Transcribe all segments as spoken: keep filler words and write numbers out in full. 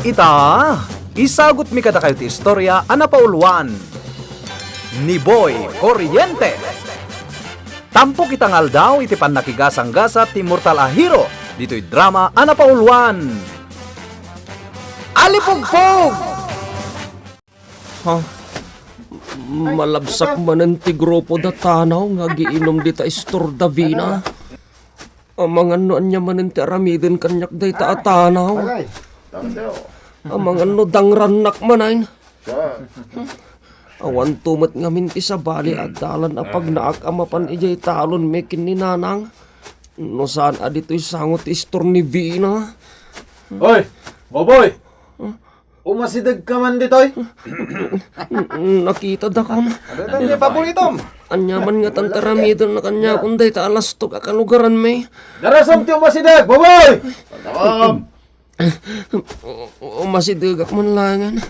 Ita, isagutmi kadakayo ti istorya a napauluan ni Boy Corriente. Tampok ita nga aldaw iti pannakigasanggasat ti immortal a hero ditoy drama a napauluan, Alipugpog! Ha? Malabsak manen ti grupo da Tanaw nga agiinum dita Store Davina. Amangan no ania manen ti aramiden kaniak dayta a Tanaw. Amangan no dangrannak manen. Awanto met ngamin ti sabali a dalan a pagnaak a mapan idiay talonmi ken ni Nanang. No saan a ditoy sango ti Store ni Vina. Oy, Boboy! Umasidegka man ditoy? Nakita dakam. Ano ito, paborito? Ania man nga tantaramidon na kaniakon dayta a lastok a kalugaranmi. Darasam ti umasideg, Boboy! U-, umasidegak man laengen.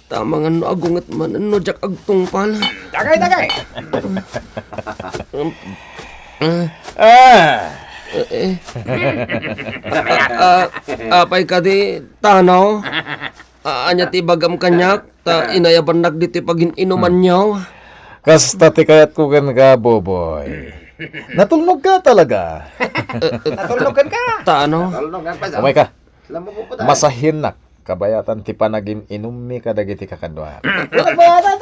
Tamangan no agunget man no diak agtungpal. Dagay, dagay! Ah. Ah. Eh, eh. Ah, ah, apay kadi, Tanaw? Ah, ania ti ibagam kaniak, ta inayabannak ditoy pagin-inumanyo? Kasta ti kayatko kenka, Boboy. Natulnog ka talaga. Natulnog ka? Ta ano? Natulnog ka pa. Umay ka. Masahinnak. Kabayatan ti panagin-inummi kadagiti kakadua.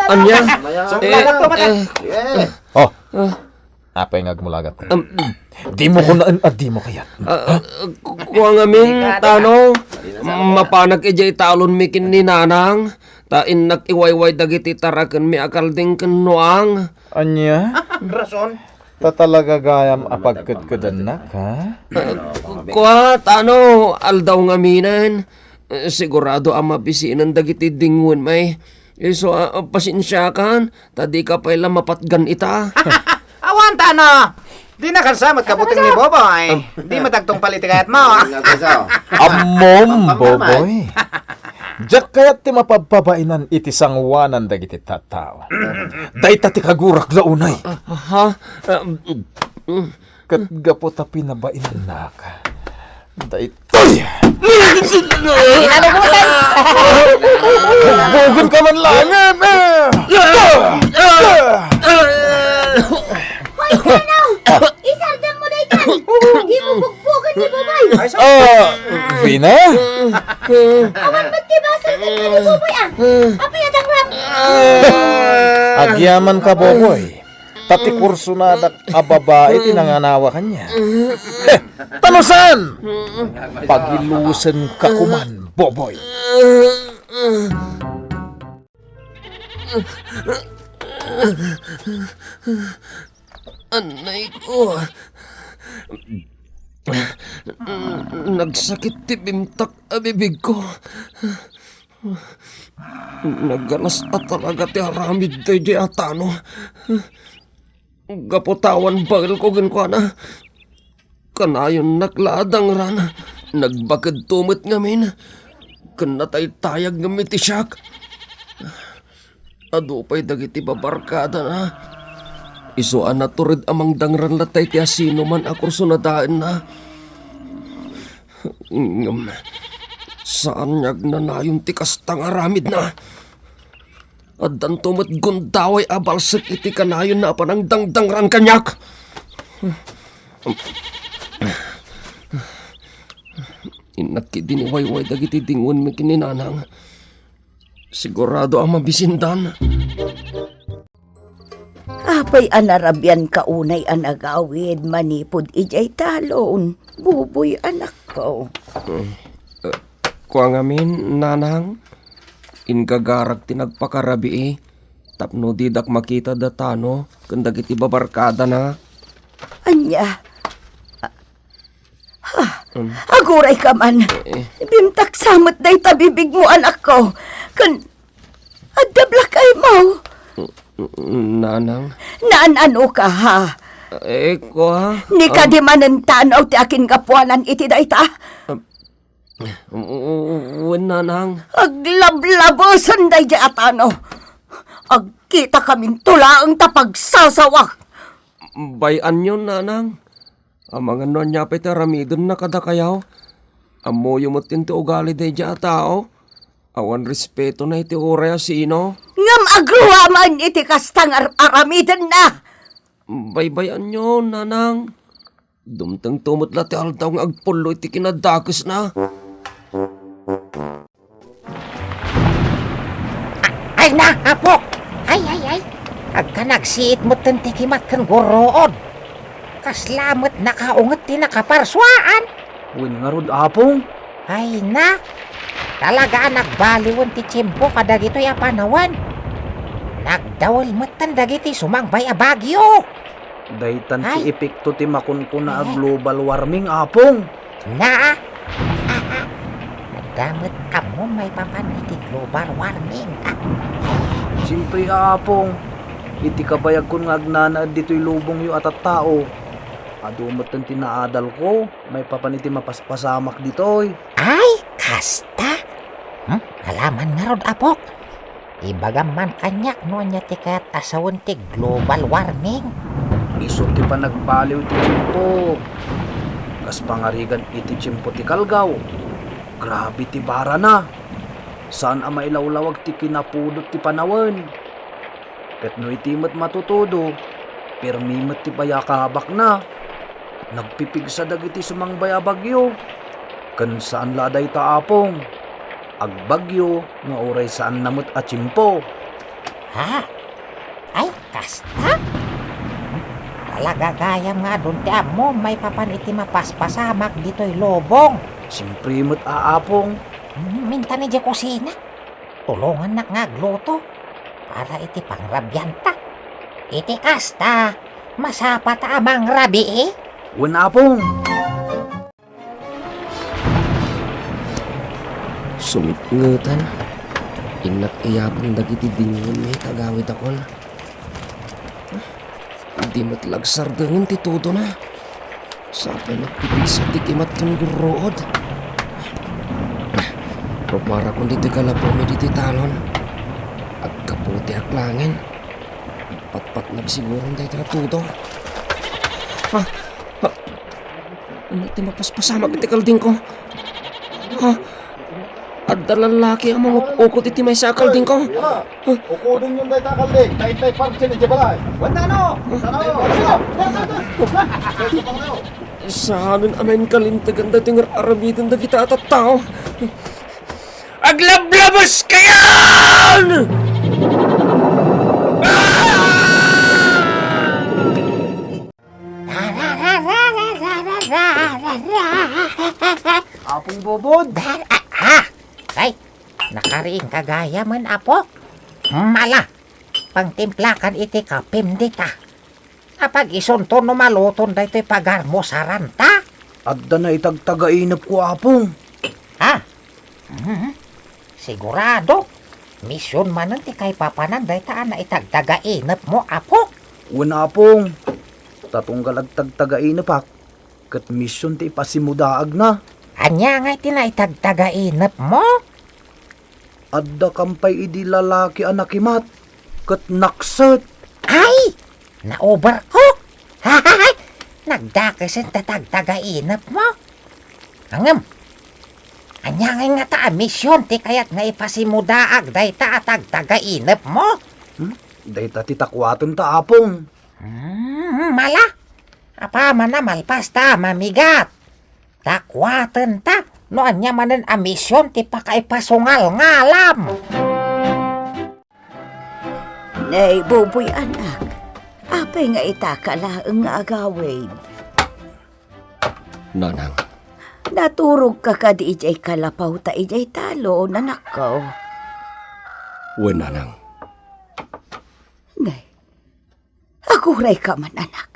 Ania? Eh, eh. Oh. Apay nga agmulagat? Um, dimo ko naan a dimo kayat. Ah, ah, ku-, kua ngamin, Tano, mapanak idiay talonmi ken ni Nanang, ta innak iwayway dagiti tarakenmi a kalding ken nuang. Ania? Rason. Ta talaga gayam a pagkedkedannak, ha? Ah, ku-, kua, Tano, aldaw ngaminen. Eh, sigurado a mabisinen dagiti dinguenmi. Isu a, a, pasensiakan, ta dika pay la mapatgan ita. Awan, Tano! Dinakan sa met kabuting ni Boboy. Di matagtungpal iti kayatmo. Ammom, Boboy. Diak kayat ti mapabpabainan iti sangoanan dagiti tattao. Dayta ti kagurak la unay. Ah, ha? Ah, mm, mm. Ket gapu ta pinabainannak, daytoy! Bugbogenka man laeng, eh! Hoy, Tano! Isardengmo daytan! Dimo bugbogen ni Boboy! Ah, Vina? Awan met ti basol kenka ni Boboy, ah! Apay a dangrem? Agyamanka, Boboy. Ta ti kursonadak a babai ti nanganawa kaniak. Eh, ta no saan? Pagilusenka koman, Boboy. Anay ko. Nagsakit ti bimtak a bibig ko. Nagalas a talaga ti aramid daydiay a Tano. Gapu ta awan baelko kenkuana, kanayonnak la a dangran. Nagbakedto met ngamin, ken nataytayag ngamin ti siak. Adu pay dagiti babarkadana. Isu a natured a mangdangran latta iti asinoman a kursunadaenna. Ngem, saan nga agnanayon ti kasta nga aramidna. Addanto met gundaway a balsek iti kanayonna a panangdangdangran kaniak. Innak idi ni wayway dagiti dinguenmi ken ni Nanang. Sigurado a mabisindan. Apay a narabianka unay a nagawid manipud idiay talon, Buboy, anakko? Eh, eh, kua ngamin, Nanang, inggagarag ti nagpakarabii tapno didak makita da Tano ken dagiti babarkadana. Ania? Ah, ha? Um. Agurayka man. Eh, eh. Bimtaksa met dayta bibigmo, anakko. Ken adda black eye mo. Nanang? Naan-anoka, ha? Eh, kua? Ni kadi manen Tano ti akingapuanan iti dayta? Um, wen, Nanang. Aglablabesen daydiay a Tano. Agkitakaminto laeng ta pagsasawak. Bay-anyon, Nanang. Amangan no ania pay ti aramidenna kadakayo. Ammoyo met ti ugali daydiay a tao. Awan respetona iti uray a sino. Ngem agruaman iti kasta nga ar-, aramidenna. Baybay-anyo, nanang. Dumtengto met la ti aldaw nga agpullo iti kinadakesna. Ay na, apok! Ay, ay, ay! Agka nagsiit metten ti kimat ken gurruod. Kasla met nakaunget ti nakaparsuaan. Wen ngarud, apong? Ay na! Talaga a nagbaliwen ti tiempo kadagitoy a panawen. Nagdawel metten dagiti sumangbay a bagyo. Daytan ti Ay. epekto ti makunkuna a Ay. global warming, apong. Na? Adda met ammom maipapan iti global warming. Siempre, apong. Iti kabayagkon nga agnanaed ditoy lubongyo a tattao, adu metten ti naadalko maipapan iti mapaspasamak ditoy. Ay, kasta? Hmm? Alaman ngarud, apok. Ibagam man kaniak no ania ti kayat a sawen ti global warming. Isu ti panagbaliw ti tiempo. Kas pangarigan iti tiempo ti kalgaw, grabe ti barana. Saan a mailawlawag ti kinapudot ti panawen. Ket no iti met matutudo, pirmi met ti bayakabakna. Nagpipigsa dagiti sumangbay a bagyo. Ken saan la a dayta, apong. Agbagyo nga uray saanna met a tiempo. Ha? Ay, kasta? Talaga gayam nga adun ti ammom maipapan iti mapaspasamak ditoy lubong. Siempre met, apong. Hmm, mintan idiay kusina. Tulongannak nga agluto para iti pangrabianta. Iti kasta, masapata a mangrabii? Wen, apong. Sumitngetan. Innak iyaban dagiti dinnguen nga agawidakon. Di met la agsardengen ti tudona. Sapay nagpipigsa ti kimat ken gurruod. Ruparakon ditoy kalapawmi ditoy talon. Agkaputiak laengen. Agpatpatnag siguron daytoy a tudo. Ha? Ha? Ania ti mapaspasamak iti kaldingko? Ha? Adda lalaki a manguk-ukot iti maysa a kaldingko. Ay, ha? Ukodenyon dayta a kalding. Daytay parti ni Jebalay. Wanda, no? Saan? Saanen a main kalintegan daytoy nga ar-aramiden dagita a tattao. Aglablabas kayon! Ah! Apong Bobod. Dar-, ah, ah! Ay, nakariing ka gayam, apok. Mala, pangtimplakan iti kapim dita. Apag-isunto no maluton daytoy pagarmusaranta? Adda naitagtagainepko, apong. Ha? Mhm. Sigurado. Mision manen ti kaipapanan dayta a naitagtagainepmo, apok. Wen, apong. Ta tunggal agtagtagainepak, ket mision ti ipasimudaagna. Ania ngay ti naitagtagainepmo? Adda kam pay idi lalaki a nakimat ket nakset. Ay! Naoberkok! Nagdakesen ta tagtagainepmo. Ngem, ania ngay ngata a mision ti kayat nga ipasimudaag dayta a tagtagainepmo? Hmm? Dayta ti takuaten ta, apong. Hmm, mala. Apaman a malpas ta a mamigat. Takuaten ta no ania manen a mision ti pakaipasungalngalam. Nay, Buboy, anak, apay nga itaka laeng nga agawid? Nanang. Naturogka kadi idiay kalapaw ta idiay talon, anakko? Wen, nanang. Nay, agurayka man, anak.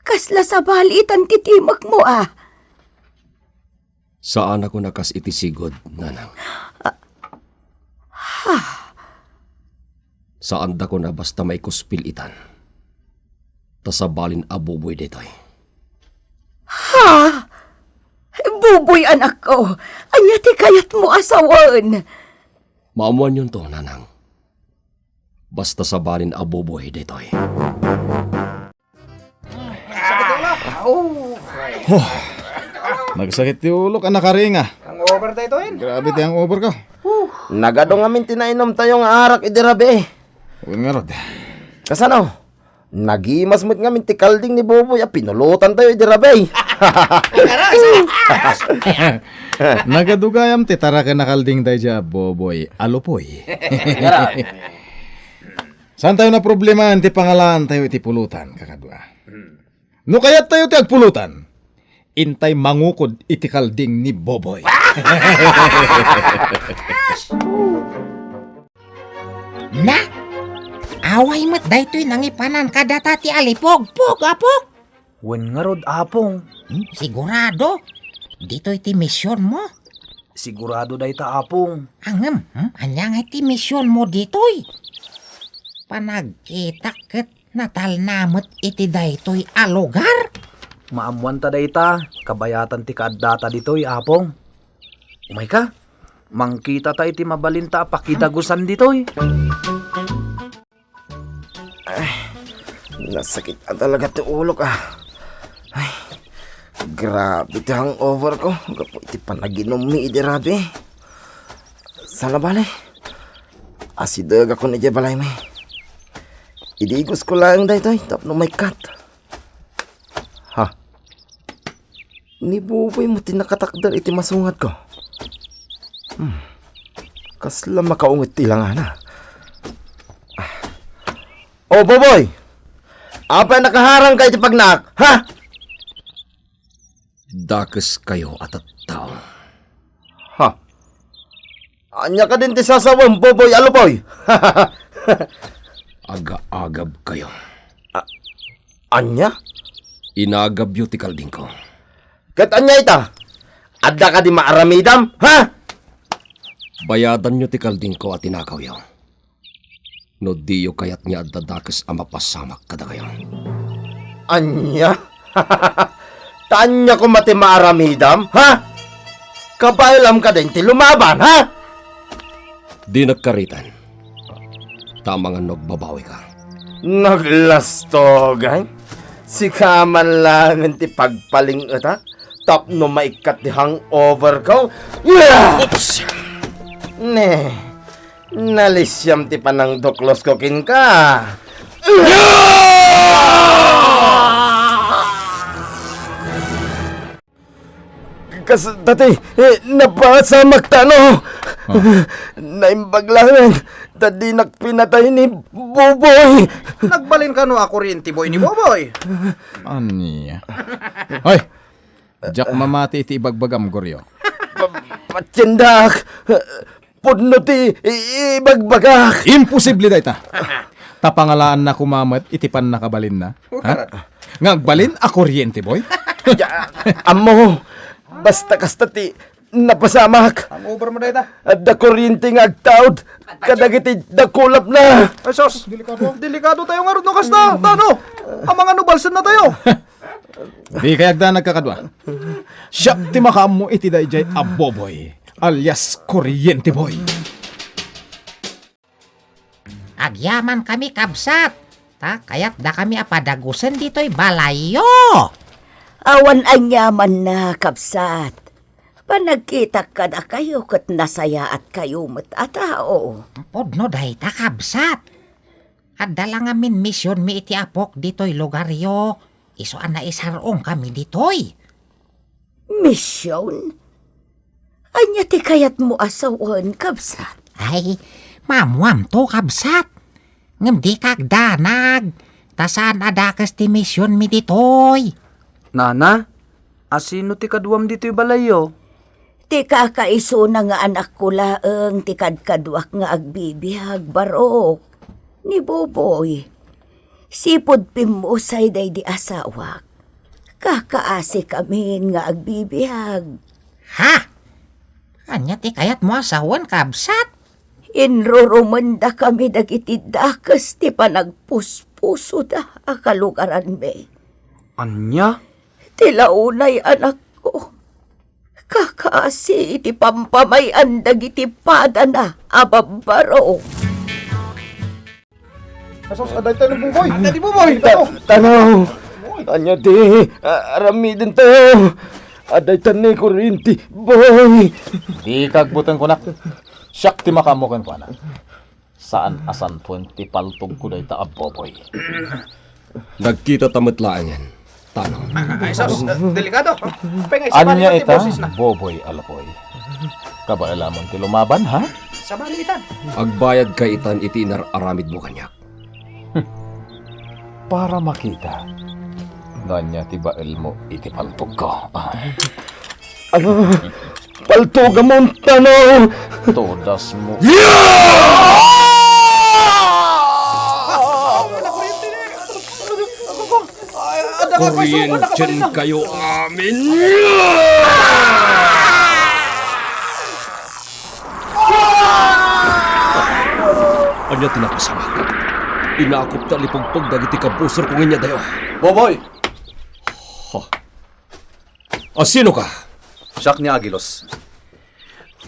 Kasla sabali itan ti timekmo, a? Saanakon a kas iti sigud, nanang. Ah, ha? Saandakon a basta maikuspil itan. Ta sabalin a buboy daytoy. Ha? Buboy, anakko. Ania ti kayatmo a sawen? Maammoanyonto, nanang. Basta sabalin a buboy daytoy. Huh. Nagsakit ti ulok a nakaringa. Hangover daytoy. Grabe ti hangover ko. Nagadu ngamin ti nainumtayo nga arak idi rabii. Wen ngarud. Kasano? Nagimas met ngamin ti kalding ni Boboy a pinulutantayo idi rabii. Nagadu gayam ti taraken a kalding daydiay a Boboy a lupoy. Saantayo naproblemaen ti pangalaantayo iti pulutan, kakadua. No kayattayo ti agpulutan, intay mangukod iti kalding ni Boboy. Na? Away met daytoy nangipanan kadata ti alipogpog, Apok? Wen ngarud, Apong. Hmm, sigurado? Ditoy ti misionmo? Sigurado dayta, Apong. Ngem, hmm? Ania nga ti misionmo ditoy? Panagkitak ket natalna met iti daytoy a lugar? Maammoanta dayta, kabayatan ti kaaddata ditoy, Apong. Umayka, mangkitata iti mabalinta a pakidagusan ditoy. Ay, nasakit a talaga ti ulok, ah. Ay, grabe ti hangover ko gapu iti panaginummi idi rabii. Sana bale, asidegakon idiay balaymi. Idigosko laeng daytoy tapno maikkat. Ha? Ni Boboy met ti nakatakder iti masungadko. Hmm. Kasla makaunget ti langana. Ah. O, Boboy! Apay nakaharangka iti pagnaak, ha? Dakeskayo a tattao. Ha? Ania kadin ti sasawem, Boboy a lupoy? Agaagabkayo. A-, ania? Inagabyo ti kaldingko. Ket ania ita? Adda kadi maaramidam, ha? Bayadanyo ti kaldingko a tinakawyo. No diyo kayat nga adda dakes a mapasamak kadakayo. Ania? Ta ania koma ti maaramidam, ha? Kabaelam kadin ti lumaban, ha? Dinak kariten. Ta amangan no agbabawika. Naglastogay? Sika man laengen ti pagpaling-etak tapno maikkat ti hangover ko? Yeah! Oops! Ne, nalisiam ti panangduklosko kenka. Kas dati, eh, napasamak ta, no? Ah. Naimbag laeng, ta dinak pinatay ni Boboy. Nagbalin kano a kuryente, boy, ni Boboy? Ania? Hoy! Diak mamati iti ibagbagam, Goryo. Pa-, patiendak. Pudno ti i-, ibagbagak. Imposible dayta. Ta pangalaanna koma met iti pannakabalinna. Ha? Nga agbalin a kuryente, boy? Ya, ammo, basta kasta ti napasamak. Ang over mo dayta. Adda kuryente nga agtaud kadagiti dakulapna. Ay, sus! Delikado. Delikado tayo nga rod no kasta. Tano? Amangan no balsen na tayo. Di kayagda nagkakadua. Siak ti makaammo iti daydiay a Boboy, alias Kuryente Boy. Agyaman kami, kabsat, ta kayat dakami a padagusen ditoy balayyo. Awan aniamanna, kabsat. Panagkitak kadakayo ket nasayaat kayo met a tao. Pudno dayta, kabsat. Adda la ngamin misionmi iti Apok ditoy lugaryo, isu a naisar-ong kami ditoy. Mision? Ania ti kayatmo a sawen, kabsat? Ay, maammoamto, kabsat. Ngem dika agdanag, ta saan a dakes ti misionmi ditoy. Nana, asino ti kaduam ditoy balayyo? Ti kakaisuna nga anakko laeng ti kadkaduak nga agbibiag, Barok. Ni Boboy, sipud pimmusay daydi asawak, kakaasikamin nga agbibiag. Ha? Ania ti kayatmo a sawen, kabsat? Inrurumendakami dagiti dakes ti panagpuspusoda a kalugaranmi. Ania? Ti launay anakko, kakaasi iti pampamay-an dagiti padana a babbaro. Asus, adayta ni Buboy. Adda ni Buboy. Ta-, tanaw. Ania ti, ah, aramidentayo? Adayta ni Kuryente, boy. Di kagbuteng kunak. Siak ti makaammo kenkuana. Saan a santoen ti paltogko dayta a Boboy. Nagkitata met laengen, Tano. Ay, sus, delikado. Pengay, sabali Ania man ti itan, bosesna. Boboy Alapoy. Kabaelamon ti lumaban, ha? Sabali itan. Agbayadka itan iti inar-aramidmo kaniak. Para makita no ania ti baelmo iti paltogko. Ah. Ala, paltogamon, Tano! Todasmo. Kuryenten kayo amin! Ania ti napasamak? Inakop ti alipugpog dagiti kabusorko nga inyadayo. Boboy! Ha? A, sinoka? Siak ni Agilos.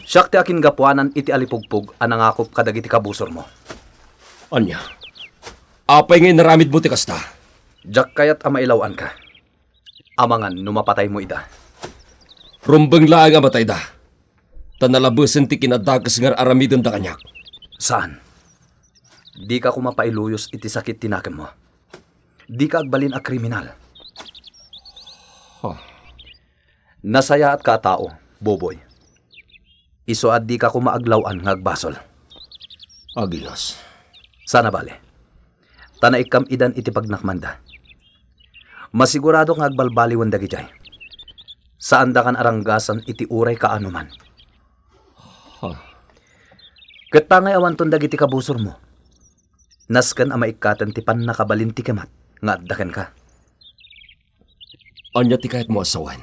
Siak ti akingapuanan iti alipugpog a nangakop kadagiti kabusormo. Ania? Apay nga inaramidmo ti kasta? Diak kayat a mailaw-anka. Amangan no mapataymo ida. Rumbeng laeng a matayda. Ta nalabesen ti kinadakes nga ar-aramidenda kaniak. Saan. Dika koma pailuyos iti sakit ti nakemmo. Dika agbalin a kriminal. Huh. Nasayaatka a tao, Boboy. Isu a dika koma aglaw-an nga agbasol. Agilos. Saan a bale. Ta naikkam idan iti pagnakmanda. Masiguradok nga agbalbaliwen dagidiay. Saandakan a ranggasan iti uray kaanoman. Huh. Ket ta ngay awanton dagiti kabusormo. Nasken a maikkaten ti pannakabalin ti kimat nga adda kenka. Ania ti kayatmo a sawen?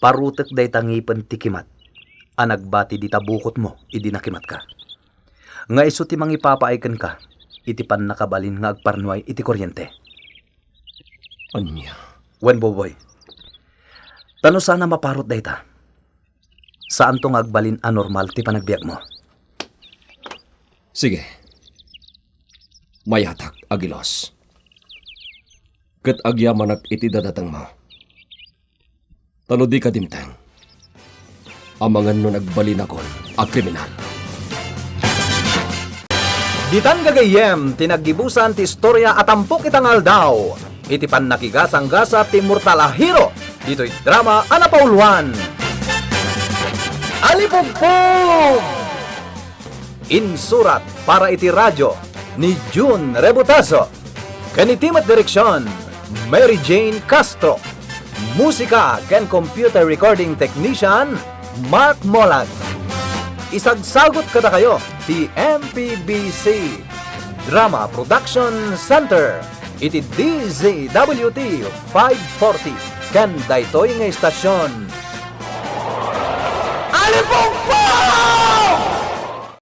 Parutek dayta ngipen ti kimat a nagbati dita bukotmo idi nakimatka. Nga isu ti mangipapaay kenka iti pannakabalin nga agparnuay iti kuryente. Ania? Wen, Boboy. Ta no saan a maparut dayta, saanto nga agbalin a normal ti panagbiagmo. Sige. Mayatak, Agilos. Ket agyamanak iti dadatengmo. Ta no dika dimteng, amangan no nagbalinakon a kriminal. Ditan gagayyem ti naggibusan ti istorya a tampok ita nga aldaw iti pannakigasanggasat ti immortal a hero ditoy drama a napauluan. Alipugpog! Insurat para iti radyo ni Jun Rebutazo. Ken iti met direksion, Mary Jane Castro. Musika ken computer recording technician, Mark Molag. Isagsagut kadakayo ti M P B C Drama Production Center iti D Z W T five forty ken daytoy nga istasyon. Alipong